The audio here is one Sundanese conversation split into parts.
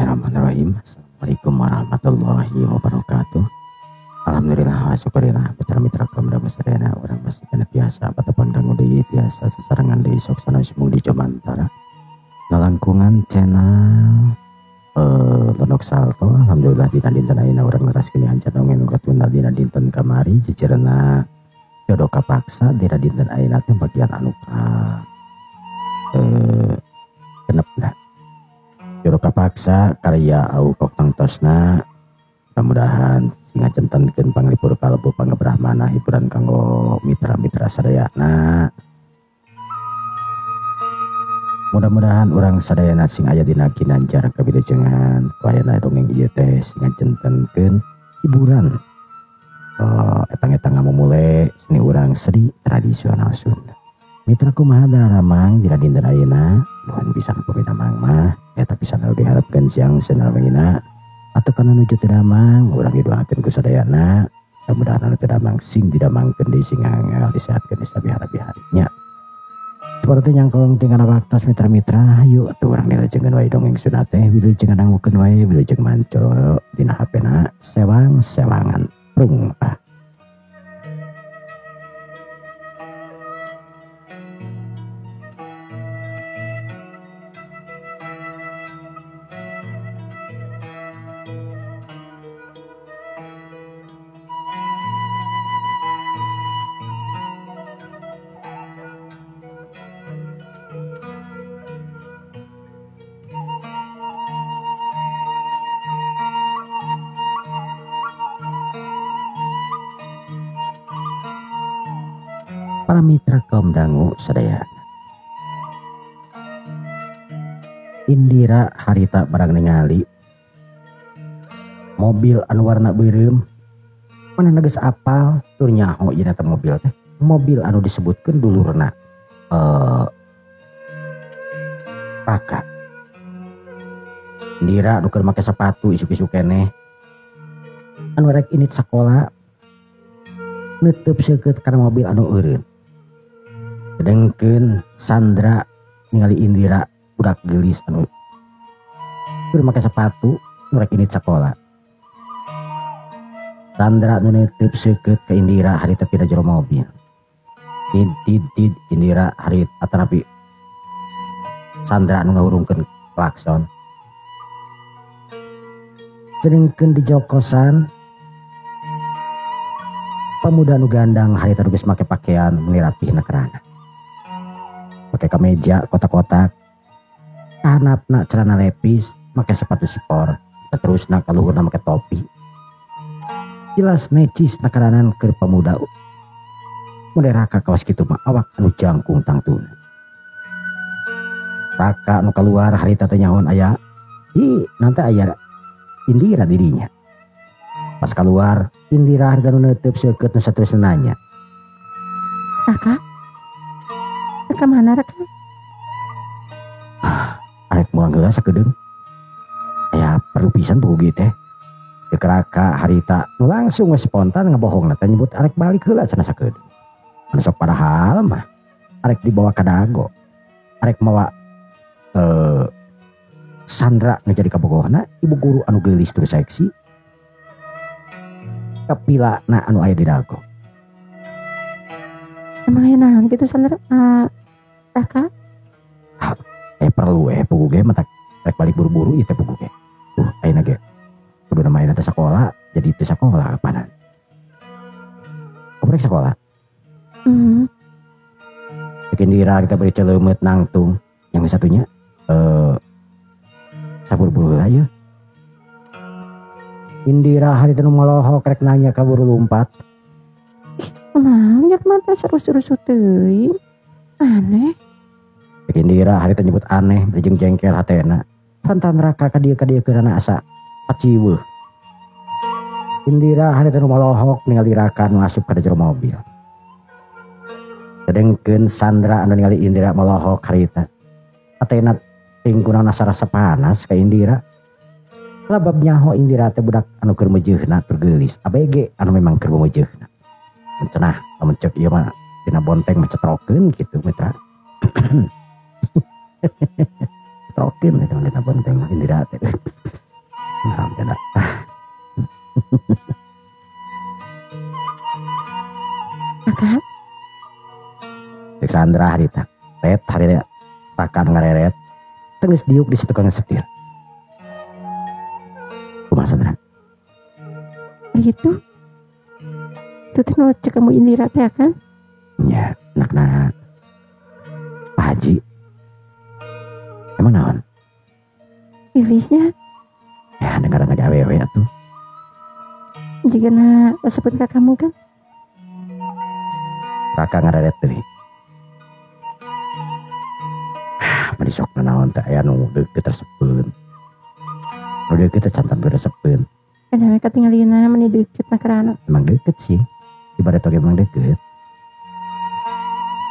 Bismillahirrahmanirrahim. Assalamualaikum warahmatullahi wabarakatuh. Alhamdulillah wa syukurillah mitra-mitra kaum sadayana urang masih kana tiasa patepang dangu deui tiasa sasarengan deui sok sanaos mung di Jomantara ngalangkungan channel Lenok Salto. Alhamdulillah dina dinten ayeuna urang neraskeun hancar dongeng nu katunda dina dinten kamari cicirna jodoh kapaksa dina dinten ayeuna teh bagian anu ka genepna. Jodoh kapaksa karya Au Kok tangtosna, mudah-mudahan sing ngacentenkeun panglipur kalbu pangebrahmana hiburan kanggo mitra-mitra sadayana. Mudah-mudahan urang sadayana sing aya dina ginanjar kawilujengan ku ayana dongeng ieu teh sing ngacentenkeun hiburan etang-etang ngamumule seni urang seni tradisional Sunda. Mitra kumaha daramang dina dinten ayeuna, nuhun pisan pamita mang mah eta pisan anu diharapkeun siang senal wengina atau kana nuju teu damang urang didoakeun ku sadayana, mudah-mudahan anu teu damang sing didamangkeun deui sing angel disehatkeun di sabihara-biharinya. Seperti nyangkolong tinggal waktos mitra-mitra, yuk atuh urang dilajengan wae dongeng Sunda teh wilujeng ngandangukeun wae wilujeng manco dina HP-na sewang-sewangan prung ah. Para mitra kaum dangu sadayana, Indira harita barang ningali mobil anu warna beureum mana geus apal tur nyaho ieu teh mobil teh mobil anu disebutkeun dulurna Raka. Indira nu keur make sepatu isuk-isuk keneh anu rek init sakola neuteub seukeut kana mobil anu eureun. Sedengkeun Sandra ningali Indira budak geulis anu keur make sepatu nu rek init sakola. Sandra nu neuteub seukeut ka Indira harita tina jero mobil. Tid tid tid Indira harit atanapi Sandra nu ngahurungkeun klakson. Sedengkeun di jokosan pemuda nu gandang harita nu geus make pakaian meuni rapihna kerana. Make kameja kotak-kotak, kahanapna celana lepis, make sepatu sport, terusna kaluhurna make topi. Jelas necis nakaranan keur pemuda. Mun Raka kawas kitu mah awak anu jangkung tangtuna. Raka nu kaluar harita teh nyahoan aya, hi nanti aya Indira dirinya. Pas keluar, Indira harita nu neuteub seukeut nu saterusna nanya. Raka? Raka mana Raka? Arek mulang heula sakedeung. Aya perlu pisan buku ge teh. Deuk Raka harita nu langsung we spontan ngabohongna teh nyebut arek balik heula cenah sakedeung. Anu sok padahal mah arek dibawa ka Dago. Arek mawa Sandra nu jadi kabogohna ibu guru anu geulis tur seksi. Kapila na anu aya di Dago. Emang aya naon kitu Sandra? Raka? Perlu pugu ge mah rek balik buru-buru ieu teh pugu ge. Tuh ayeuna ge kudu main teh sakola jadi teu sakola kapanan. Kamu rek sakola? Heeh. Indira kita beri celemet nangtung. Yang satunya saburu-buru heula yeuh. Indira harita nu molohok rek nanya kaburu lumpat. Ih, kunaon jalma teh seru-seru teuing. Aneh. Indira harita nyebut aneh jeung jengkel hatena. Pantan Raka ka dieu keurana asa paciweuh. Indira harita nu molohok ningali Raka nu asup ka jero mobil. Sedengkeun Sandra anu ningali Indira molohok harita. Hatena tingkuna asa rasa panas ka Indira. Labab nyaho Indira teh budak anu keur meujeunna tur geulis. ABG anu memang keur meujeunna. Cenah lamun ceuk ieu mah dina bonteng mah cetrokeun kitu mitra. Dicetrokin eta dina bonteng Indira teh. Alhamdulillah. Kakak. Cek Sandra harita. Ret harita Raka ngareret. Tenggeus diuk di situ tukang setir. Kumaha Sandra? Itu. Itu teh nu cek kamu Indira teh kan? Nya, anakna Pak Haji. Emang naon? Irisnya. Ya, dengaran lagi awewe atuh. Jigana resepun ka kamu kan? Raka ngareret deui. Meni sok naon teh aya nu deukeut resepeun. Nu deukeut teh can tentu resepeun. Kan we katingalina meni deukeut na karana. Emang deukeut sih. Ibarat oge emang deukeut.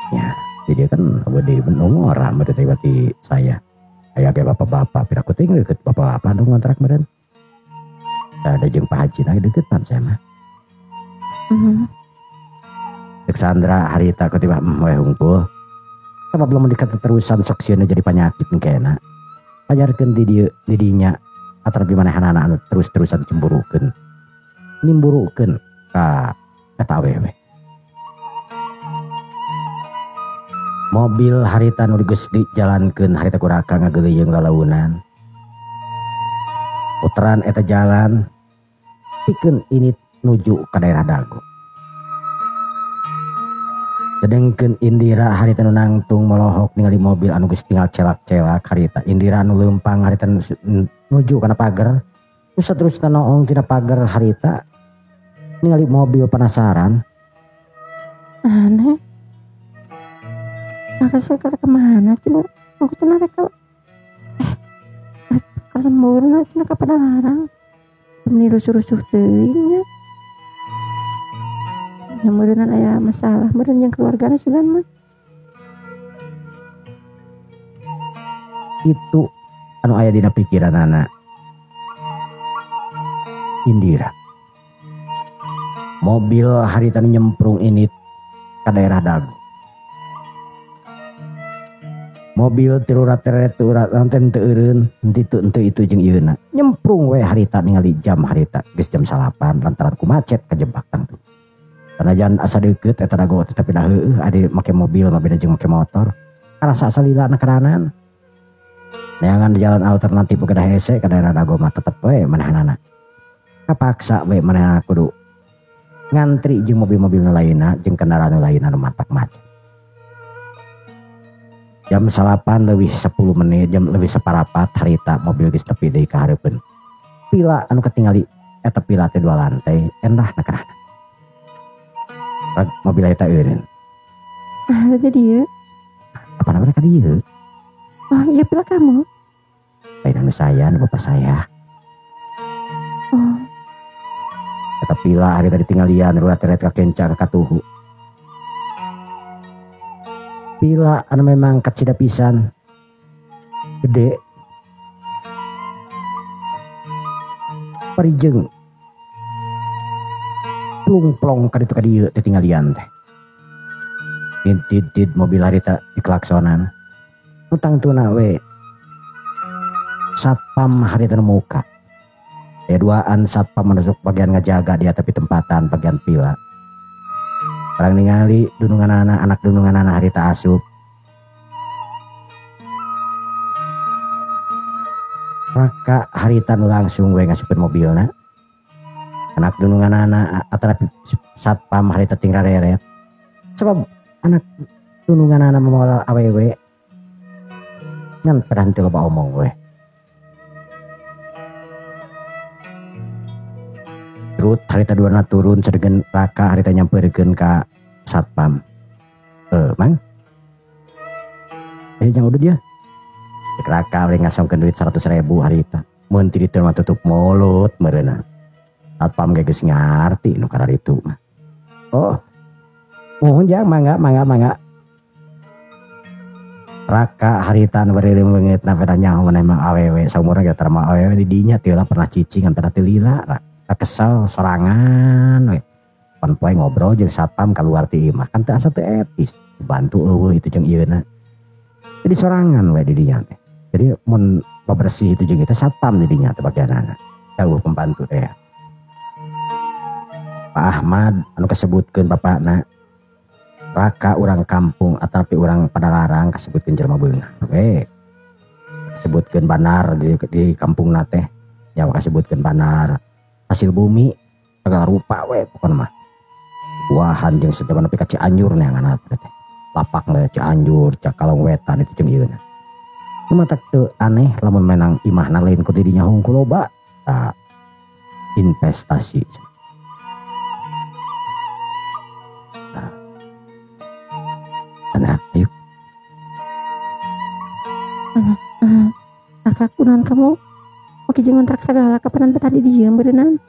Ya, jadi kan gede ngora berarti berarti saya. Aya ge bapak-bapak, piraku teh deukeut bapak-bapak nu ngontrak meureun. Ada jeung Pak Haji na deukeut pan saya mah. Cek Sandra harita ketiba we hungkul. Sabab lamun dikaterusan sok sieun jadi panyakit engkena. Ajarkeun di dieu di dinya atanapi manehanana anu terus-terusan cemburukeun. Nimburukeun ka eta awewe. Mobil harita nu geus dijalankeun harita ku Raka ngageuleuyeung lalaunan. Puteran eta jalan pikeun ini nuju ka daerah Dago. Sedengkeun Indira harita nu nangtung molohok ningali mobil anu geus tinggal celak-celak harita. Indira anu leumpang harita nuju kana pager. Nu saterusna noong tina pager harita ningali mobil penasaran. Aneh. Maka saya kemana cenah? Aku cenah rek ka lemburna cenah ka Padalarang. Meni rusuh-rusuh teuing nya. Nya meureunnan aya masalah meureun jeung keluargana sugan mah. Itu anu aya dina pikiranana Indira. Mobil harita nu nyemprung ini ka daerah Dago. Mobil tirurat teret urat nanten teu eureun henteu henteu itu jeung ieuna. Nyemprung we harita ningali jam harita geus jam 9 lantaran ku macet kajebak tangtu. Sanajan asa deukeut eta Dago teh tapi dah heueuh adi make mobil mah beda jeung make motor. Karasa asa lila na karanan. Neangan di jalan alternatif ke hese ka daerah Dago mah tetep we manehanana. Kapaksa we manehanana kudu ngantri jeung mobil-mobil nu lainna jeung kendaraan nu lainna nu matak macet. Jam 9 leuwih 10 menit, jam leuwih separapat harita mobil geus tepi deui ka hareupeun. Pila anu katingali eta pila teh 2 lantai endah na karana. Mobil eta eureun. Ah, teh dieu. Apa namanya ka dieu? Oh, iya pila kamu. Lain anu saya, anu bapak saya. Oh. Eta pila harita ditinggalian rurat teret ka kenca ka katuhu. Pila anu memang kacida pisan gede parijeng plung-plong ka ditu ka dieu teh tinggalian teh. Intid-tid mobil harita diklaksonan. Nu tangtuna we satpam harita nu muka. Aya duaan satpam masuk bagian ngajaga dia tapi tempatan bagian pila. Barang ningali dununganana anak dununganana harita asup. Raka harita nu langsung we ngasupkeun mobilna. Anak dununganana atanapi satpam harita tinggal reret. Sebab anak dununganana moal awewe ngan pedah teu loba omong we. Terus harita duana turun sedengkeun Raka harita nyamperkeun ka satpam. Mang. Jangan udah dia. Cek Raka we ngasongkeun duit 100.000 harita. Mun ti ditu mah tutup mulut meureunna. Satpam ge geus ngarti nu kararitu mah. Oh. Mohon jang mangga mangga mangga. Raka harita nu beureum beungeut na pedah nyaho maneh mah awewe saumurna ge tara mah awewe di dinya teu lah pernah cicing antara teu lila. Kesel sorangan we. Pan poe ngobrol jeung satpam keluar ti imah kan teu asa teu etis. Bantu eueuh itu jeung ieuna. Jadi sorangan we di dinya teh. Jadi mun bebersih itu jeung eta satpam didinya teh bagianana. Jauh pembantu teh. Pak Ahmad anu kasebutkeun bapakna raka urang kampung atapi urang Padalarang kasebutkeun jelema beunghar we. Kasebutkeun banar di kampungna teh. Ya kasebutkeun banar hasil bumi segala rupa we pokona mah. Buahan jeung sajaba nepi ka Cianjur neangan teh. Lapakna Cianjur, Cakalong Wetan itu jeung ieu. Nu matak teu aneh lamun menang imahna lain ku didinya hungkul loba. Tah investasi. Nah. Sandra, ayo. Kakak kunaon kamu? Oke jeung ngontrak sagala kapanan betah di dieu beureunan.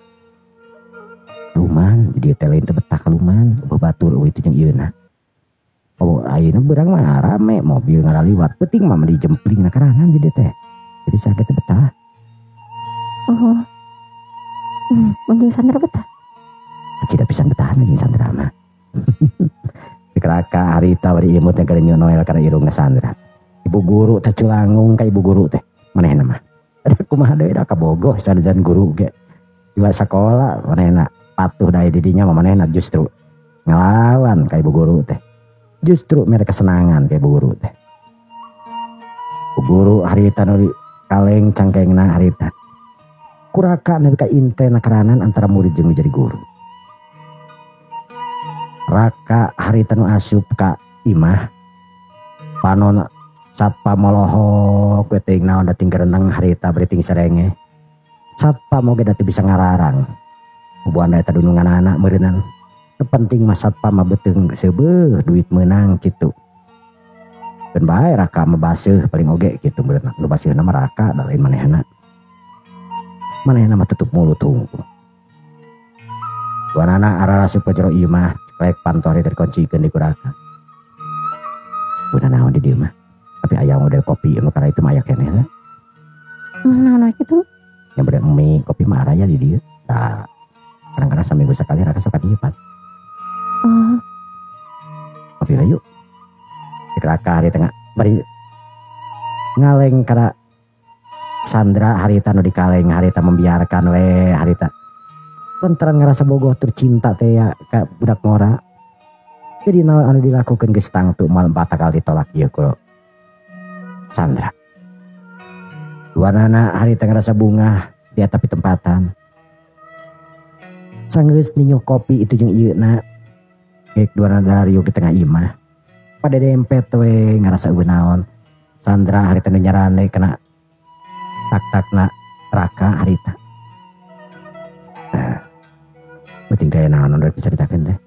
Luman, jadi teh lain teh betah ka luman, eueuh batur eueuh itu jeung ieuna. Oh, ayeuna beurang mah rame mobil ngaraliwat, peuting mah dijempling na karangan jadi teh. Jadi sakit teh betah. Oh. Mun jeung Sandra betah. Cida pisan betahan jeung Sandra mah. Dikeraka harita bari imut yang keur Noel kana irungna Sandra. Ibu guru teh culangung ka ibu guru teh manehna mah. Ada kumaha deui da kabogoh sanajan guru ge. Di sakola manehna patuh da di dinya mah manehna justru ngelawan ka ibu guru teh. Justru mere kesenangan ka ibu guru teh. Ibu guru harita nu kaleng cangkengna harita. Kuraka nepi ka intena karanan antara murid jeung jadi guru. Raka harita nu asup ka imah panon satpam molohok we teuing naon da ting gereneng harita bari ting serenge. Satpam oge da teu bisa ngararang. Buana eta dununganana meureunnan. Nu penting mah satpam mah beuteung seubeuh duit meunang kitu. Keun bae raka mah baseuh paling oge kitu meureunna. Nu baseuhna mah raka da lain manehna. Manehna mah tutup mulut hungkul. Duanana ararasup ka jero imah ceklek panto harita dikuncikeun di ku raka. Buana naon di dieu mah. Tapi aya model kopi anu kana itu mah aya keneh lah. Naon kitu? Yang bade mie kopi mah araya di dieu. Tah kadang-kadang saminggu sekali raka sok ka dieu pan. Oh. Kopi lah yuk. Di raka hari tengah bari ngaleng kana Sandra harita nu dikaleng harita membiarkan we harita. Lantaran ngerasa bogoh tercinta teh ya ka budak ngora. Jadi naon anu dilakukeun geus tangtu moal bakal ditolak ieu ku Sandra. Duanana harita ngerasa bungah di atapi tempatan. Sanggeus ninyuh kopi itu jeung ieuna. Geuk duanana darariuk di tengah imah. Pada dempet we ngerasa eueuh naon. Sandra harita nu nyarane kena tak-takna raka harita. Nah, penting teh naon anu bisa dicaritakeun teh.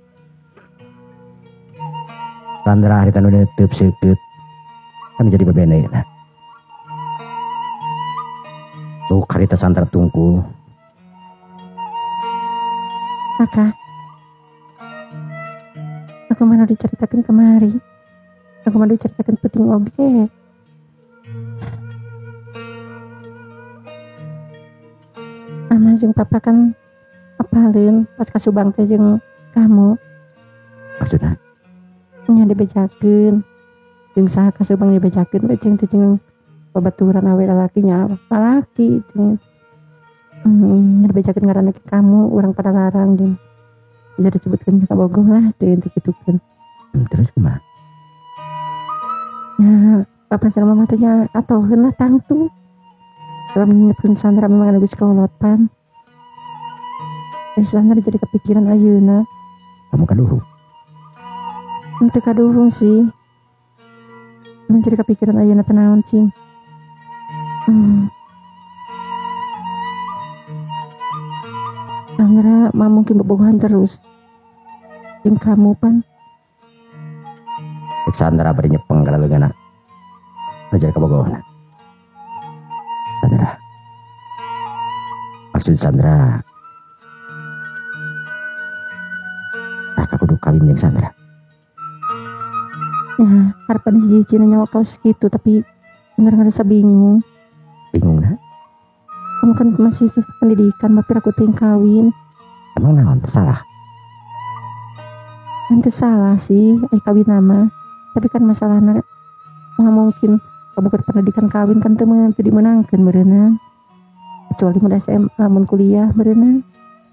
Sandra harita nu neuteub seukeut. Kan jadi bebene nah. Tuh harita Sandra tungkul. Raka. Aku mah nu dicaritakeun kemari. Aku mah dicaritakeun penting oge. Mama jeung papa kan apaleun pas ka Subang teh jeung kamu. Maksudna? Nya dibejakeun. Jeung saha ka Subang dibejakeun we jeung teh jeung babaturan awe lalaki nya lalaki jeung dibejakeun ngaranna ke kamu urang Padalarang jeung bisa disebutkeun ka Bogoh lah teh dikitukeun. Terus kumaha? Ya, papa sareng mama teh nya atoheun lah tangtu. Kalau mengingatkan Sandra memang geus kolotan. Sandra jadi kepikiran ayeuna. Kamu kaduhung? Henteu kaduhung sih. Jadi kepikiran ayeuna teh naon cing. Sandra mah mungkin bobogohan terus. Jeung kamu pan. Sandra bari nyepeng kana leungeunna. Jadi kabogohna. Sandra. Maksud Sandra Raka kudu kawin jeung Sandra. Ya, harapan hiji-hijina nyawa kaos gitu tapi bener ngerasa bingung. Bingung nah? Kamu kan masih pendidikan, tapi aku ting kawin. Emang naon salah? Nanti salah sih, kawin nama. Tapi kan masalahnya mah mungkin Kamu keur pendidikan kawin kan teu dimeunangkeun meureunna. Kecuali mun SMA mun kuliah meureunna.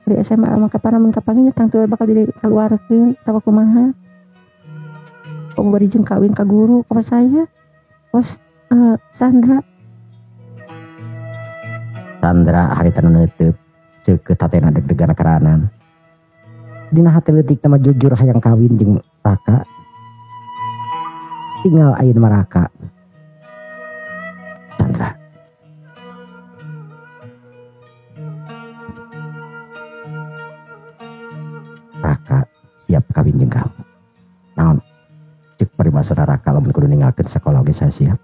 Dari SMA mah kapan mun kapanggih tangtu bakal dikeluarkeun atawa kumaha. Kamu bari jeung kawin ka guru kos saya. Kos Sandra. Sandra harita nu neuteub ceukeut hatena deg-degan karanan. Dina hati leutik mah jujur hayang kawin jeung Raka. Tinggal ayeuna mah Raka. Sandra. Raka siap kawin jeung kamu. Naon? Cek paribasana Raka lamun kudu ninggalkeun sakola oge saya siap.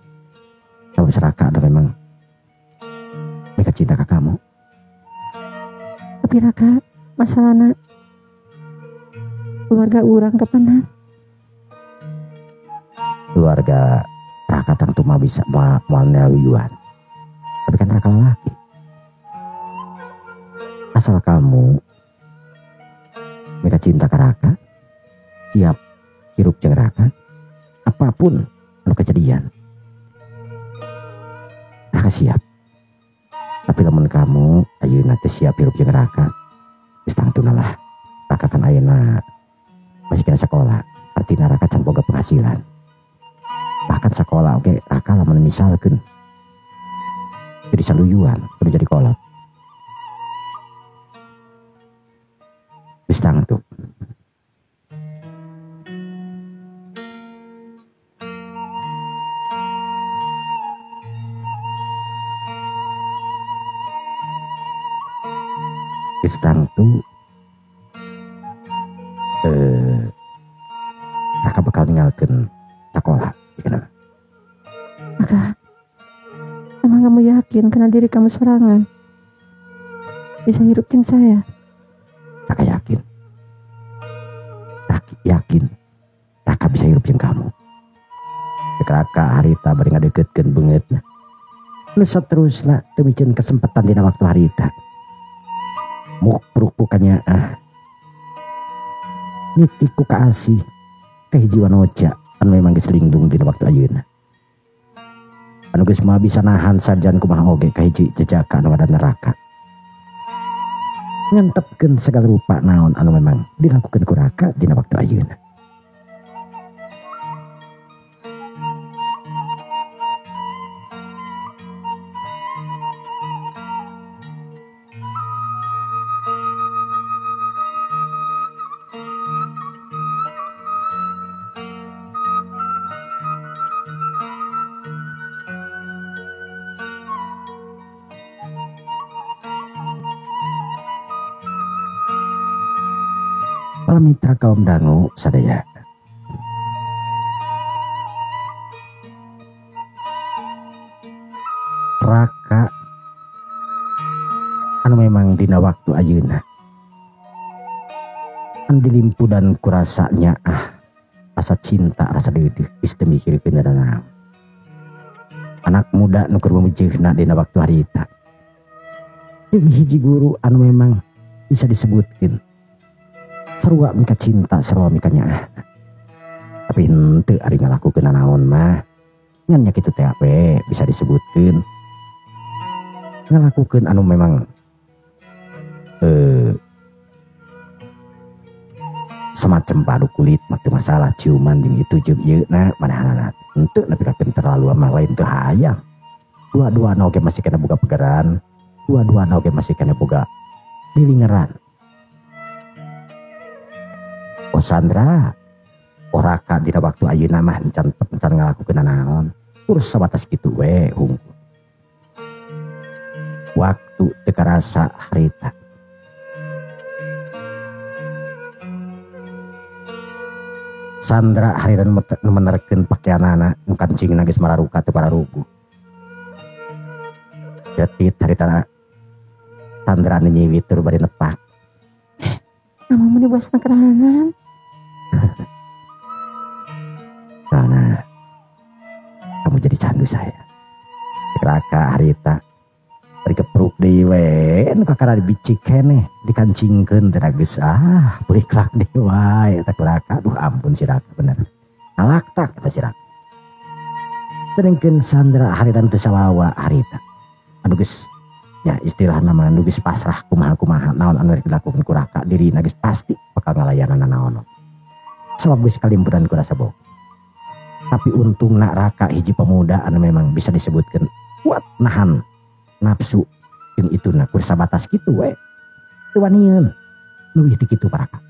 Sabab Raka ada memang mereka cinta ka kamu. Tapi Raka masalahna keluarga urang kapanan? Keluarga Raka tangtu mah bisa moal nyaluyuan. Tapi kan Raka laki. Asal kamu mereka cinta ke Raka, siap hirup jeung Raka, apapun anu kejadian Raka siap. Tapi lamun kamu ayeuna teu siap hirup jeung Raka, geus tangtuna lah. Raka kan ayeuna masih kena sekolah, artinya Raka can boga penghasilan. Bahkan sekolah oke, Raka lamun misalkeun jadi saluyuan, kudu jadi kolot. Geus tangtu. Geus tangtu Raka bakal ninggalkeun sakola. Kenapa? Raka, emang kamu yakin karena diri kamu sorangan bisa hirup jeung saya? Raka yakin. Raka yakin Raka bisa hirup jeung kamu. Raka harita bari ngadeukeutkeun beungeutna. Nu saterusna teu miceun kesempatan dina waktu harita. Mukpruk bukannya ah. Niti ku kaasih kahiji wanoja anu memang geus lingdung dina waktu ayeuna. Anu geus moal bisa nahan sarjan kumaha oge kahiji jejaka anu ada neraka. Ngantepkeun segala rupa naon anu memang dilakukeun ku Raka dina waktu ayeuna. Para mitra kaum dangu sadaya. Raka anu memang dina waktu ayeuna anu dilimpudan kurasanya ah rasa cinta rasa deudeuh geus teu mikirkeun naon. Anak muda nu keur meujeuna dina waktu harita. Jeung hiji guru anu memang bisa disebutkeun sarua mika cinta sarua mika nyaah. Tapi henteu ari ngalakukeun naon mah ngan nya kitu teh we bisa disebutkeun ngalakukeun anu memang semacam padu kulit mah teu masalah ciuman jeung itu jeung ieu na manahanana henteu nepi ka terlalu mah lain teu hayang. Dua-duana oge masih kena boga pegeran, dua-duana oge masih kena boga dilingeran. Oh Sandra, oh Raka dina waktu ayeuna mah encan ngalakukeun naon. Urus sabatas kitu we hungkul. Waktu teu karasa harita. Sandra harita nu menerkeun pakeanana nu kancingna geus mararuka teu pararuguh. Detit harita Sandra nu nyiwit tur bari nepak. Nama mun dibasna kerahanan. Karena kamu jadi candu saya. Raka harita bari kepruk deui we nu kakara dibicik keneh dikancingkeun teh geus ah beuliklak deui wae eta ku Raka. Duh ampun si Raka bener. Nalaktak eta si Raka. Sedengkeun Sandra harita teu sawawa harita. Anu geus ya istilahna mah anu geus pasrah kumaha-kumaha naon anu rek dilakukeun ku Raka dirina geus pasti bakal ngalayanan naon. Sabab geus kalimpuran ku rasa boga. Tapi untungna Raka hiji pemuda anu memang bisa disebutkeun kuat nahan nafsu jeung ituna kur sabatas kitu we. Teu wanieun leuwih ti kitu Raka.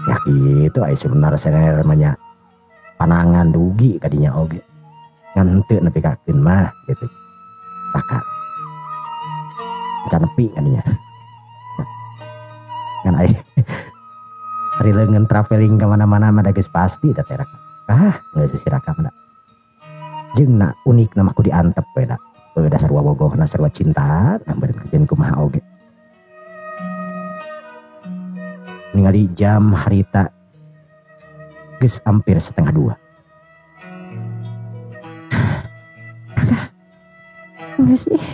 Ya kitu aya sebenarnya sener mah nya. Panangan dugi kadinya oge ngan henteu nepi kakeun mah gitu. Raka can nepi kadinya. Ngan aya ari leungeun traveling ka mana-mana mah da geus pasti da teh Raka. Ah, geus si Raka mah da. Jeung na unikna mah ku diantep we da. Dasar wabogohna sarua cinta, beureun kajeun kumaha oge. Ningali jam harita geus hampir 1:30. Geus ih.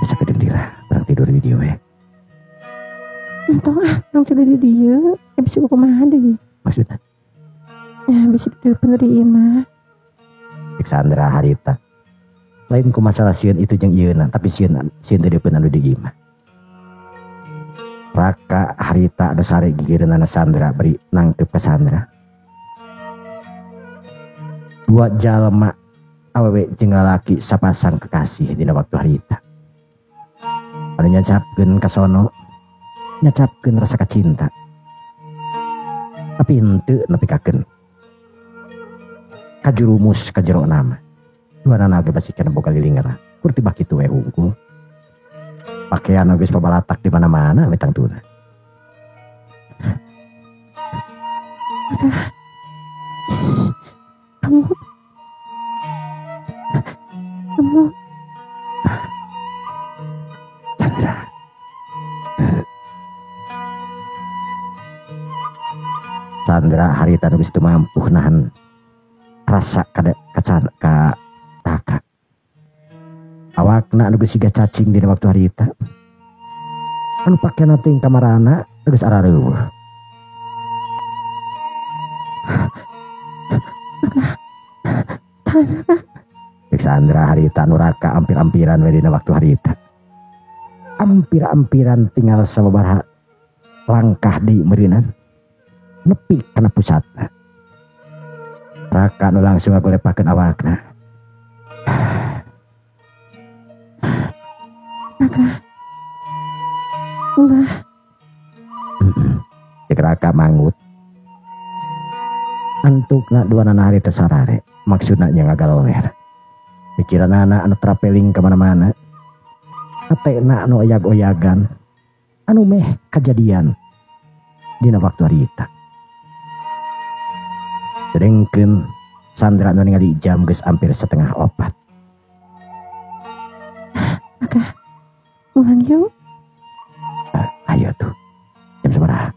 Sakedeung deui lah, urang tidur di dieu we. Entong ah, urang tidur di dieu, bisa kumaha deui. Maksudna? Ya bisa tidur bener di imah. Sandra harita. Lain ku masalah sieun itu jeung ieuna, tapi sieun sieun teu deupeun anu di imah. Raka harita anu sare gigireunana Sandra bari nangteup ka Sandra. Dua jalma awewe jeung lalaki sapasang kekasih dina waktu harita. Anu nyacapkeun kasono, nyacapkeun rasa kacinta. Tapi henteu nepikakeun kajurumus ka jero nama. Duanana ge basi kana boga lilingera. Kur tibah kitu we hungkul. Pakaian geus pabalatak di mana-mana we tangtuna. Kamu Sandra. Sandra harita nu geus teu mampu nahan rasa kada kacan ka Raka. Awakna anu geus siga cacing dina waktu harita. Anu pakaianna teh kamarana geus arareuweuh. Cek Sandra harita anu Raka ampir-ampiran we dina waktu harita. Ampir-ampiran tinggal sababaraha langkah deui meureunan nepi kana pusatna. Raka nu langsung ngagolepakeun awakna. Raka. Ulah. Cek Raka manggut. Antukna duanana harita sarare, maksudna nya ngagaloler. Pikiranana anu traveling ka mana-mana. Hatena anu oyag-oyagan, anu meh kajadian dina waktu harita. Sedengkeun Sandra nu ningali jam geus hampir 3:30. Raka, pulang yuk. Ayo tuh. Jam sabaraha?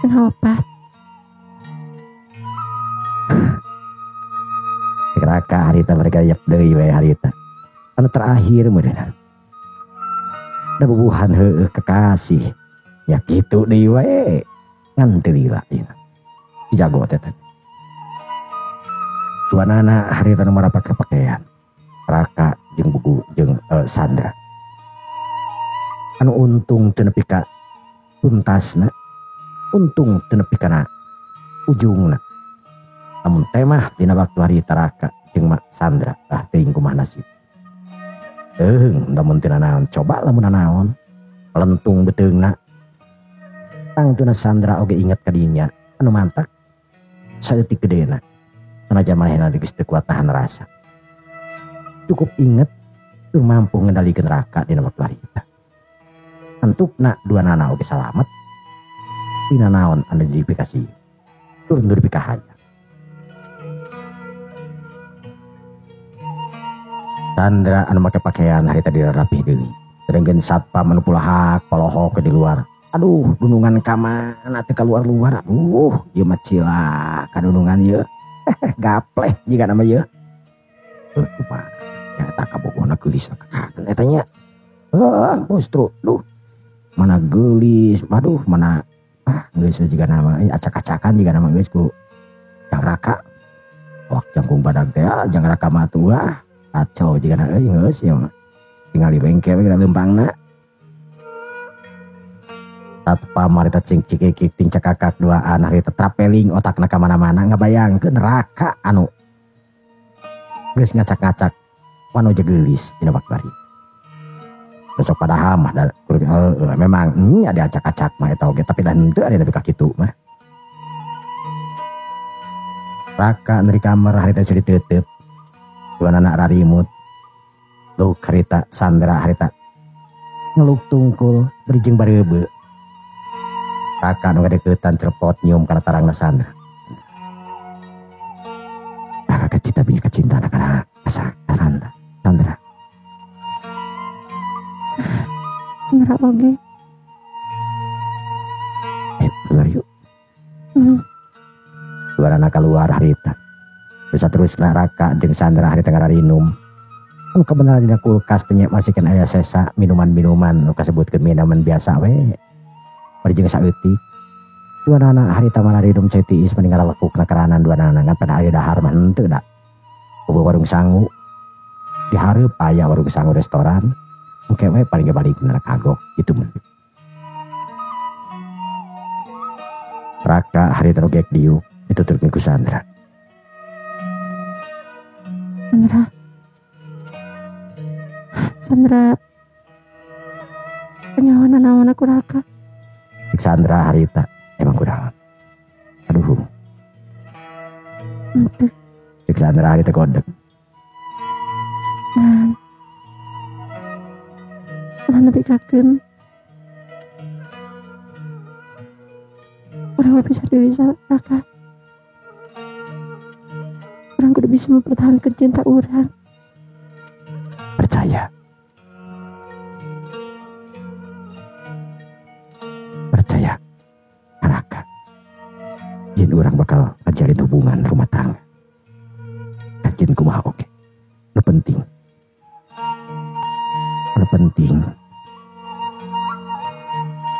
3:30. Raka harita mereka yep deui we harita. Anu terakhir meureunna. Da bubuhan heueuh kekasih. Ya kitu deui we. Ngan teu lila ieu. Si jago teh. Duanana harita nu marapak pakaian. Raka jeung buku jeung Sandra. Anu untung teu nepi ka tuntasna, untung teu nepi kana ujungna. Lamun teh mah dina waktu harita Raka jeung Sandra ah teuing kumaha nasib. Eueung lamun teu nanaon coba lamun nanaon melentung beuteungna. Tangtuna Sandra oge inget ka dinya anu mantak saeutik gedena. Sanajan manehna geus teu kuat nahan rasa. Cukup inget teu mampu ngendalikeun Raka dina waktu harita. Antukna duanana oge salamet. Dina naon anu dipikasih. Tur nu dipikahaya. Sandra anu make pakaian harita dirarapih deui. Sedengkeun satpam anu pulahak polohok di luar. Aduh, dunungan ka mana teu kaluar-luar. Aduh, ieu mah cilaka dunungan ieu. Gapleh jiga nama ieu. Kumaha nya eta kabogohna geulis kan eta nya. Heuh, monstro. Duh. Mana geulis, aduh mana Ah geus jiga nama acak-acakan jiga nama geus ku Jang Raka. Wah jangkung badag teh Jang Raka mah tua kacau jiga na euy geus ieu mah. Tingali bengke we leumpangna. Satpam harita cing cikikik ting cakakak duaan harita traveling otakna ka mana-mana ngabayangkeun Raka anu geus ngacak-ngacak wanoja geulis dina bakbari. Besok padahal mah memang ada acak-acak mah eta oge tapi da henteu ada nepi ka kitu mah. Raka nu di kamar harita geus diteuteub. Duanana rarimut. Luk harita Sandra harita ngeluk tungkul bari jeung bareubeu. Raka nu ngadeukeutan cepot nyium kana tarangna Sandra. Raka kacita bing kacinta kana Sandra. Sandra. Sandra oge. Keluar yuk. Duanana keluar harita. Terus terusna Raka jeung Sandra harita ngararinum. Anu kabeneran dina kulkas teh masih kan aya sesa minuman-minuman nu kasebutkeun minuman biasa we. Bari jeung saeutik. Duanana harita mararinum cai tiis mending ngaralekukna karanan duanana ngan pada aya dahar mah henteu da. Eueuh warung sangu. Dihareup aya warung sangu restoran. Engke we paling ge balikna kagok kitu mah. Raka harita nu gek diuk dituturkeun ku Sandra. Sandra. Sandra. Kanyahoan naon ku Raka. Sandra harita emang kunaon. Aduh. Henteu. Sandra harita kodek. Nah. Ulah nepikakeun. Urang bisa deui Raka. Urang kudu bisa mempertahankan cinta urang. Percaya. Percaya Raka. Yen urang bakal ngajalin hubungan rumah tangga. Kajin kumaha oge. Nu penting. Nu penting.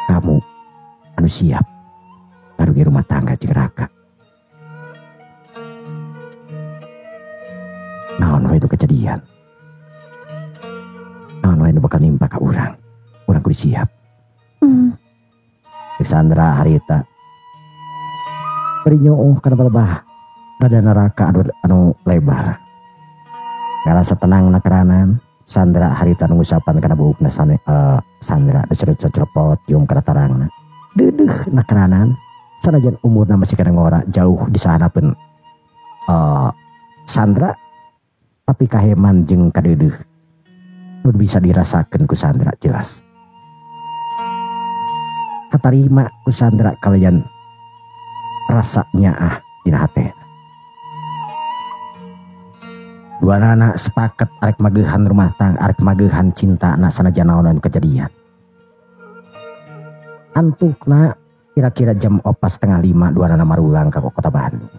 Kamu anu siap ngarungi rumah tangga jeung Raka. Naon wae nu kejadian. Naon wae nu bakal nimpa ka urang. Urang kudu siap. Sandra harita bari nyooh kana balebah rada neraka anu lebar. Ngarasa tenang nakaranan Sandra harita nu ngusapan kana buukna Sandra dicerut-cerot cium kana tarangna. Deudeuh nakaranan sanajan umurna masih kana ngora jauh di sahanapeun Sandra tapi kaheman jeung kadeudeuh nu bisa dirasakeun ku Sandra jelas. Katarima ku Sandra kalian rasanya ah dina hatena. Duanana sepakat arek mageuhan rumah tangga, arek mageuhan cinta na sanajan naonan kejadian. Antukna kira-kira jam 4:30 duanana marulang ka kota Bandung.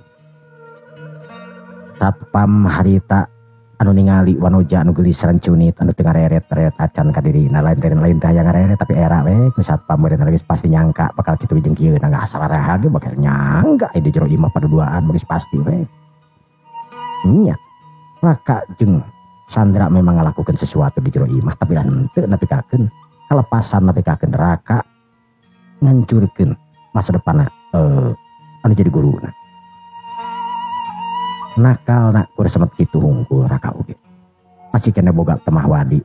Satpam harita anu ningali wanoja anu geulis rancunit anu teu ngareret-reret acan ka dirina lain teh lain teh hayang ngareret tapi era we ku satpam meureun geus pasti nyangka bakal kitu jeung kieu na salah ge bakal nyangka di jero imah paduduaan geus pasti we. Nya Raka jeung Sandra memang ngalakukeun sesuatu di jero imah tapi henteu nepikakeun kalepasan nepikakeun Raka ngancurkeun masa depanna anu jadi guruna. Nakal nak kudu semet kitu hungkul Raka oge. Masih kena boga temah wadi.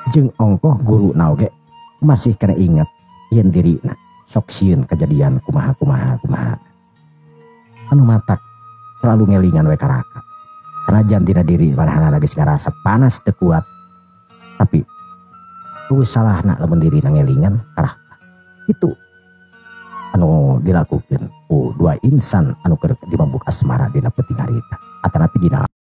Jeung ongkoh guru na oge masih kena inget yen dirina sok sieun kejadian kumaha kumaha kumaha. Anu matak selalu ngelingan we ka Raka. Sanajan dina diri marahanana geus ngarasa panas teu kuat. Tapi eueuh salahna lamun dirina ngelingan ka Raka. Itu anu dilakukeun ku dua insan anu keur dimabuk asmara dina peuting harita atanapi dina